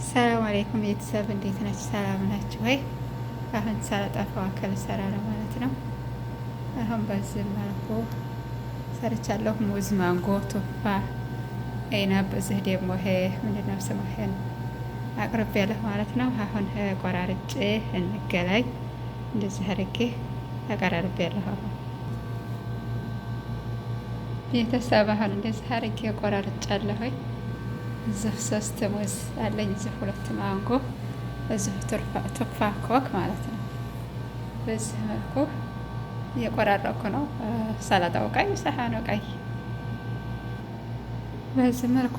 ሰላም አለይኩም ቤተሰብ እንዴት ናችሁ? ሰላም ናችሁ ወይ? አሁን ሰላጣ فواكه ልሰራ ነው ማለት ነው። አሁን በዚህ መልኩ ሰርቻለሁ። ሙዝ፣ ማንጎ፣ تفاح፣ عنب እዚህ ደግሞ ይሄ ምንድነው ስሙ ይሄን አቅርቤያለሁ ማለት ነው። አሁን ቆራርጬ እንገናኝ። እንደዚህ አድርጌ አቀራርቤያለሁ። አሁን ቤተሰብ አሁን እንደዚህ አድርጌ ቆራርጫለሁ። እዚህ ሶስት ሙዝ አለኝ፣ እዚህ ሁለት ማንጎ፣ እዚህ تفاح ኮክ ማለት ነው። በዚህ መልኩ እየቆራረኩ ነው። ሰላጣው ቀይ፣ ሰሃኑ ቀይ። በዚህ መልኩ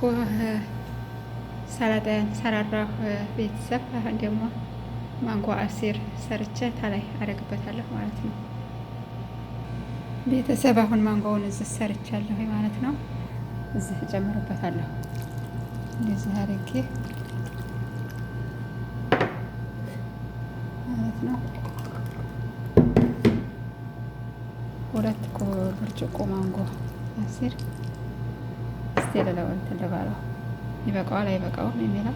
ሰላጣን ሰራራሁ ቤተሰብ። አሁን ደግሞ ማንጎ عصير ሰርቼ ታላይ አደርግበታለሁ ማለት ነው። ቤተሰብ አሁን ማንጎውን እዚህ ሰርቻለሁ ማለት ነው። እዚህ እጨምርበታለሁ እንደዚህ አድርጌ ማለት ነው። ሁለት ብርጭቆ ማንጎ عصير እስቲ ልለው እንትን ልበለው ይበቃዋል አይበቃውም የሚለው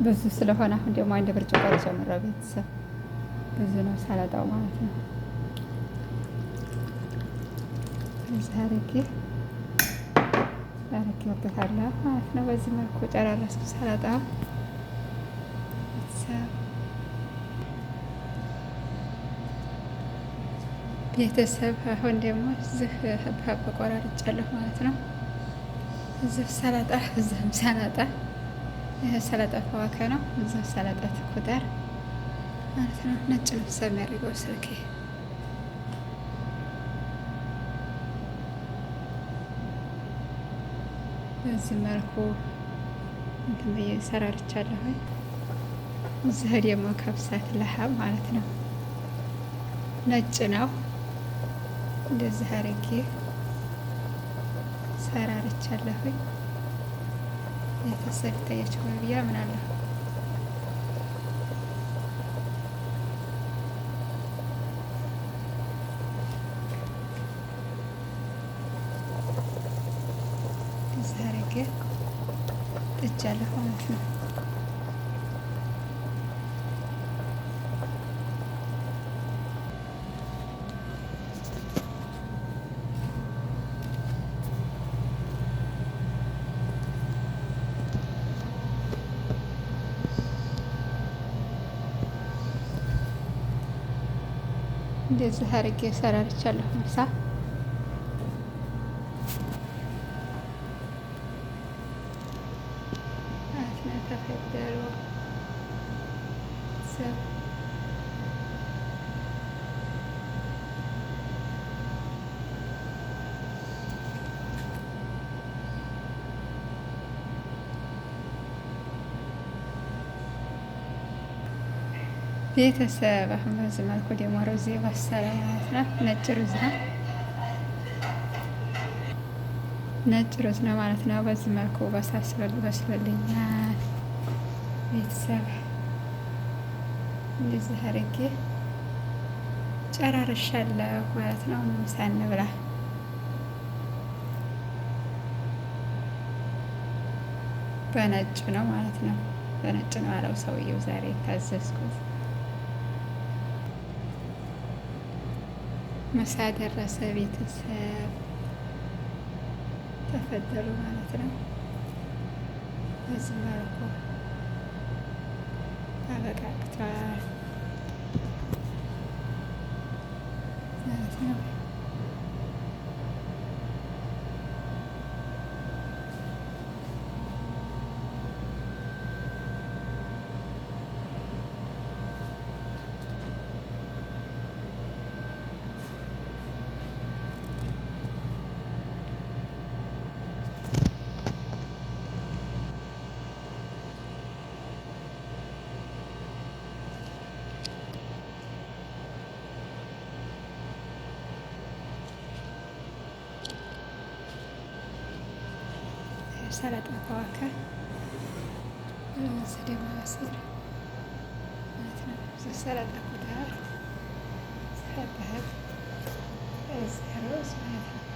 ብዙ ስለሆነ አሁን ደግሞ አንድ ብርጭቆ ልጨምረው ቤተሰብ ብዙ ነው ሰላጣው ማለት ነው። እዚህ አድርጌ አድርጌበታለሁ ማለት ነው። በዚህ መልኩ ጨራረስኩ ሰላጣ ቤተሰብ። አሁን ደግሞ እዚህ ሀብሀብ ቆራርጫለሁ ማለት ነው። እዚህ ሰላጣ፣ እዚህም ሰላጣ። ይህ ሰላጣ فواكه ነው። እዚህ ሰላጣ خضار ማለት ነው። ነጭ ልብስ የሚያደርገው ስልኬ በዚህ መልኩ እንትን ብዬ ሰራርቻለሁ። እዚህ ደግሞ كبسة لحم ማለት ነው። ነጭ ነው። እንደዚህ አድርጌ ሰራርቻለሁ። ቤተሰብ ይታያችኋል ብዬ አምናለሁ። እንደዚህ አድርጌ ጥጃለሁ ማለት ነው። እንደዚህ አድርጌ ሰራርቻለሁ ምሳ። ተፈደሩ ሰብ ቤተሰብ አሁን በዚህ መልኩ ደግሞ ሩዝ የበሰለ ማለት ነው። ነጭ ሩዝ ነው፣ ነጭ ሩዝ ነው ማለት ነው። በዚህ መልኩ በስሎልኛል ቤተሰብ። እንደዚህ አድርጌ ጨራርሻለሁ ማለት ነው። ምሳ እንብላ። በነጭ ነው ማለት ነው። በነጭ ነው አለው ሰውየው ዛሬ የታዘዝኩት። ምሳ ደረሰ ቤተሰብ ተፈደሉ ማለት ነው። በዚህ መልኩ አበቃቅቷል ማለት ነው። ሰላጣ فواكه እዚህ ደግሞ عصير ማለት ነው። እዚህ ሰላጣ خضار حبهب እዚህ ሩዝ ማለት ነው።